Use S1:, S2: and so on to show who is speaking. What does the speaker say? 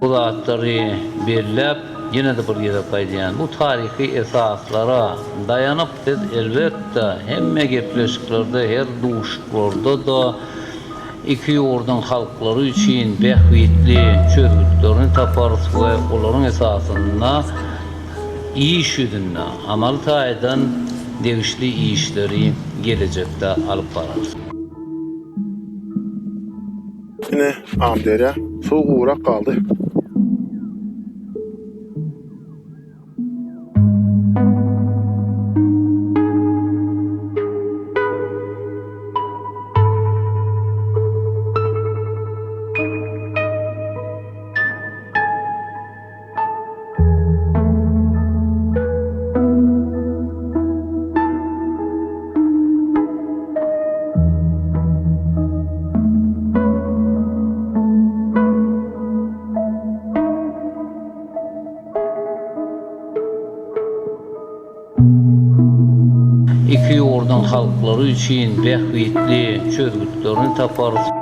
S1: Bu zatlary belläp, ýene-de bir gezek aýdýan, bu taryhy esaslara daýanyp, biz, elbetde, hemme gepleşiklerde, her duşuşyklarda-da iki ýurduň halklary üçin bähbitli çözgütlerini taparys we olaryň esasynda iş ýüzünde, amaly taýdan degişli işleri gelejekde alyp bararys.
S2: Ine, Amyderýa suw gurak galdy.
S1: Iki ýurduň halklary üçin bähbitli çözgütlerini taparys.